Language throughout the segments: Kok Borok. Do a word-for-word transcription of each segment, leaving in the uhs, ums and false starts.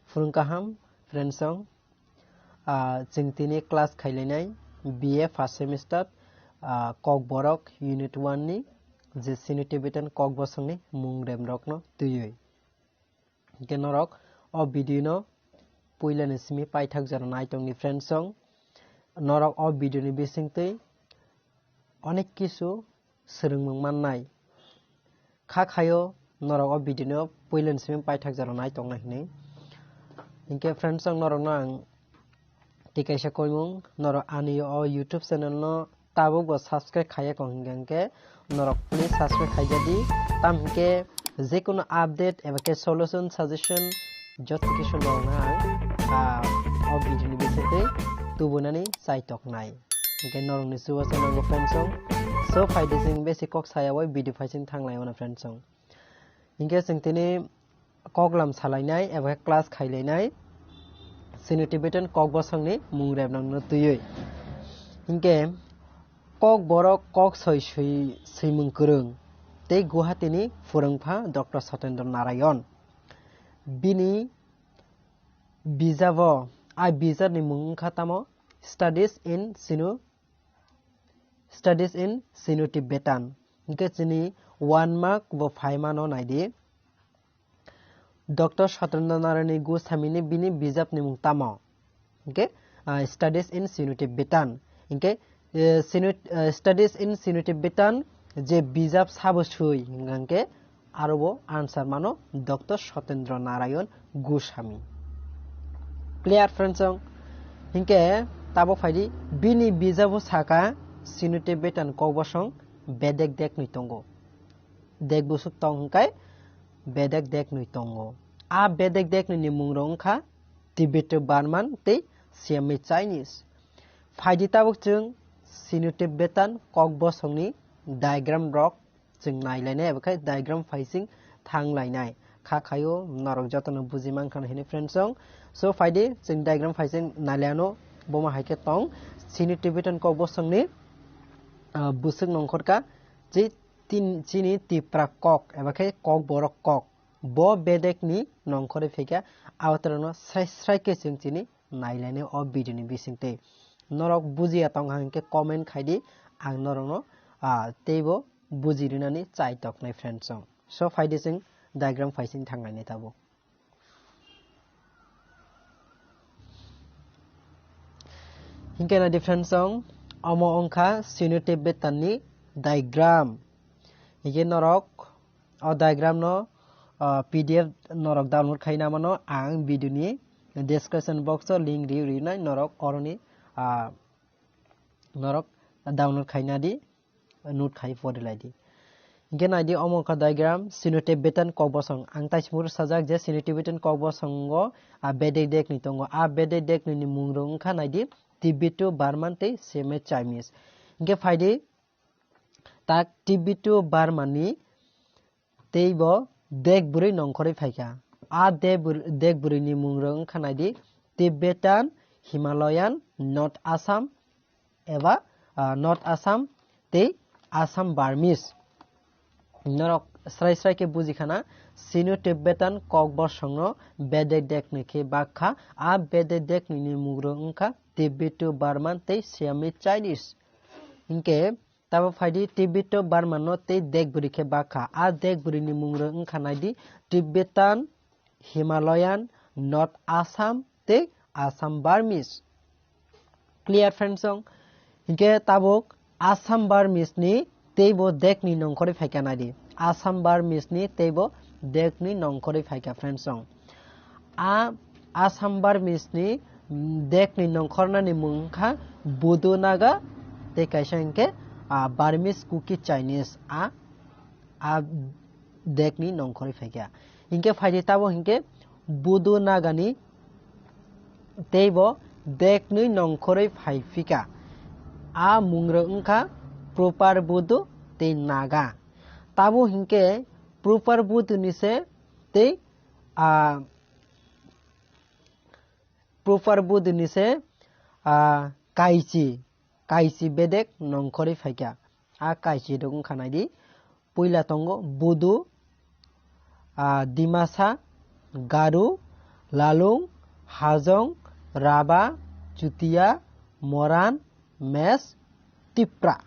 Phwrwng kaham, friends song. Ah, chwng tini class khailainai B A first semester, ah, Kokborok unit one ni je Sino-Tibetan Kokbosongni mung remrokno twiwi. Hingke norok o video no puilani simi paithak jora naitongni, friends song. Norok o video ni bisingtwi onek kisu swrwngmung mannai. Kha khayo norok o video no puilani simi paithak jora naitongnai hinwi. Hinkhe friends song, norokno ang tei kaisa koimung, norok ani o YouTube channel no tabuk bo subscribe khaiya kong hinkhe norok please subscribe khaijadi. Tam hinkhe jekono update eba khe solution suggestion joto kisu norokno ang, ah, o video ni bisingtwi tubunani chaitoknai. Hinkhe norokni chubachu nango, friends song. So, phaidi chwng besi kok sayawai video phaising thanglai mano, friends song. Hinkhe chwng tini koklam salainai eba khe class khailainai Sino-Tibetan Kokbosongni mung remrokno twiwi. Hinkhe Kokborok kok soi swi-, swimung kwrwng tei Guwahati ni phwrwngpha Doctor Satendra Narayan. Bini bijabo, a bijapni mung wngkha tamo Studies in Sino, Studies in Sino-Tibetan. Hinkhe chini one mark bo phaimano naidi. Doctor Satendra Narayanni Goswamini bini bijapni mung tamo? Hinkhe, ah, Studies in Sino-Tibetan. Hinkhe, eh, Sino-, eh, Studies in Sino-Tibetan je bijap sabo swi, hinkhe aro bo answer mano Doctor Satendra Narayan Goswami. Clear, friends song? Hinkhe tabo phaidi, bini bijabo saka Sino-Tibetan Kokbosong bedek deknwi tongo. Dek busuk tong hwnkhe bedek deknwi tongo. A bedek deknwi ni mungrok wngkha Tibeto Burman tei Siamese Chinese. Phaidi tabuk chwng Sino-Tibetan Kokbosongni diagram rok chwng nailainai, abo khe diagram phaising thanglainai. Kha khaio norok jotono buji mankha hini, friends song. So phaidi chwng diagram phaising nailaino, bomo hai khe tong. Sino-Tibetan Kokbosongni, ah, busuk nongkhorka je tin-, chini Tipra kok, eba khe Kokborok kok. Bo bedekni nongkhorwi phaikha, abotorokno srai srai khe chwng chini nailainai o video ni bisingtwi. Norok bujiya tongkha hinkhe comment khaidi, ang norokno, ah, teibo buji rinani chaitoknai, friends song. So phaidi chwng diagram phaising thanglainai tabuk. Hinkhe naidi, friends song, omo wngkha Sino-Tibetan ni diagram. Hinkhe norok o diagram no, ah, P D F norok download khaina mano ang video ni description box o link ri rinai, norok oroni, ah, norok download khaina di, note khai pori lai di. Hinkhe naidi omo wngkha diagram Sino-Tibetan Kokbosong. Ang taismur sajak je Sino-Tibetan Kokbosongo, ah, bedek deknwi tongo. A bedek deknwi ni mungrok wngkha naidi Tibeto Burman tei Siamese Chinese. Hinkhe phaidi tak Tibeto Burman ni teibo dek bwrwi nongkhorwi phaikha. A dek bwr-, dek bwrwini mungrok wngkha naidi Tibetan, Himalayan, North Assam eba, ah, North Assam tei Assam Burmese. Norok srai srai khe bujikhana, Sino-Tibetan Kokbosongno bedek deknwi khe bakha. A bedek deknwini mungrok wngkha Tibeto Burman tei Siamese Chinese. Hinkhe tabo phaidi Tibeto Burman no tei dek bwrwi khe bakha. A dek bwrwini mungrok wngkha naidi Tibetan, Himalayan, North Assam tei Assam Burmese. Clear, friends song? Hinkhe tabuk Assam Burmese ni teibo deknwi nongkhorwi phaikha naidi. Assam Burmese ni teibo deknwi nongkhorwi phaikha, friends song. A Assam Burmese ni, mm, deknwi nongkhornani mung wngkha Bodo Naga tei kaisa hinkhe, ah, Burmese Kuki Chinese, a, a deknwi nongkhorwi phaikha. Hinkhe phaidi tabo hinkhe Bodo Naga ni teibo deknwi nongkhorwi phaiphika. A mungrok wngkha Proper Bodo tei Naga. Tabo hinkhe Proper Bodo ni se tei, ah, Proper Bodo ni se, ah, Kaichi, Kaichi bedek nongkhorwi phaikha. A Kaichi rok wngkha naidi, puila tongo Bodo, ah, Dimasa, Garo, Lalung, Hajong, Raba, Chutia, Moran, Mes, Tipra.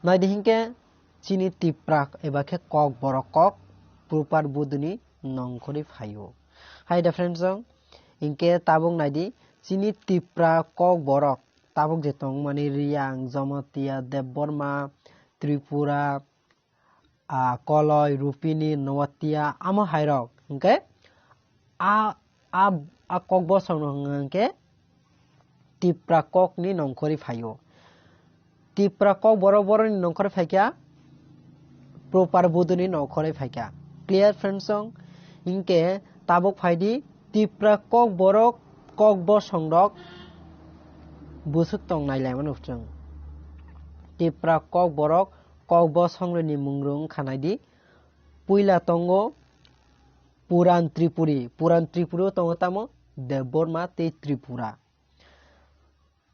Naidi hinkhe chini Tipra eba khe Kokborok kok proper Buduni nongkhorwi phaio. Hai da friends song, hinkhe tabuk naidi chini Tipra Kokborok tabuk je tongmani Riyang, Jomatia, Debbarma, Tripura, a, Koloi, Rupini, Noatia, amo hairok. Hinkhe a, a, a kok bosong no hwnga hinkhe Tipra kokni nongkhorwi phaio. Tipra Kokborok borokni nongkhorwi phaikha, proper Buduni nongkhorwi phaikha. Clear friends song? Hinkhe tabuk phaidi Tipra Kokborok kok bosong rok busuk tong nai laimano chwng. Tipra Kokborok kok bosong rokni mung rwng kha naidi. Puila tongo Puran Tripuri. Puran Tripuri o tongo tamo Debbarma tei Tripura.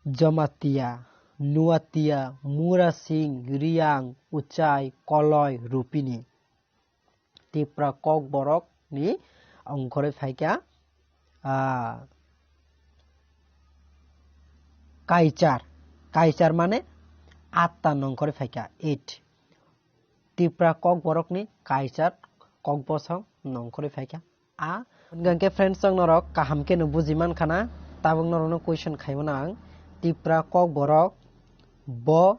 Jomatia, Nuatia, Murasing, Riyang, Uchai, Koloi, Rupini. Tipra Kokborok ni ongkhorwi phaikha, ah, Kaichar. Kaichar mane atta nongkhorwi phaikha, eight. Tipra Kokborokni Kaichar kok bosong nongkhorwi phaikha. A, hwnkhe friends song norok kaham khe no buji man khana, tabuk norokno question khaimano ang, Tipra Kokborok bo,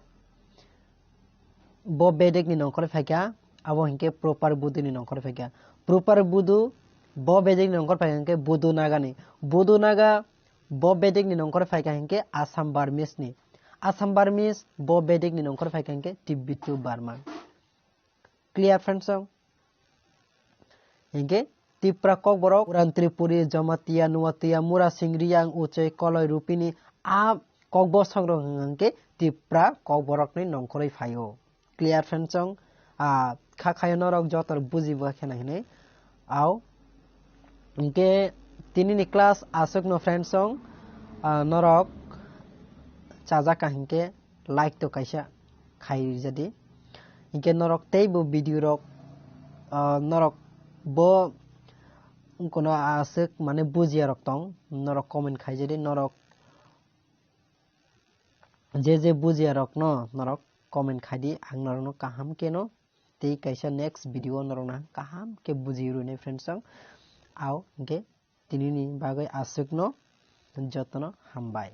bo bedekni nongkhorwi phaikha, abo hinkhe proper Buduni nongkhorwi phaikha. Proper Budu bo bedekni nongkhorwi phaikha hinkhe Budu Nagani. Budu Naga bo bedekni nongkhorwi phaikha hinkhe Assam Burmese ni. Assam Burmese bo bedekni nongkhorwi phaikha hinkhe Tibeto Burman. Clear friends song? Hinkhe Tipra Kokborok, Puran Tripuri, Jomatia, Nuatia, Murasing, Riyang, Uchai, Koloi, Rupini, a kok bosong rok hwnkhe Tipra Kokborokni nongkhorwi phaio. Clear friends song? Ah, kha khayo norok joto buji bo khe nai hinwi. Au. Hinkhe tinini class aswkno friends song, ah, norok chajak ka hinkhe like to kaisa khai rijadi. Hinkhe norok tei bo video rok, ah, norok bo kono aswk mane bujiya rok tong, norok comment khai jadi, norok je je bujiya rok no norok comment khai di, ang norok no kaham khe no tei kaisa next video o norok no kaham khe buji rwnai friends song. Au hinkhe tinini bagwi aswk no joto no hambai.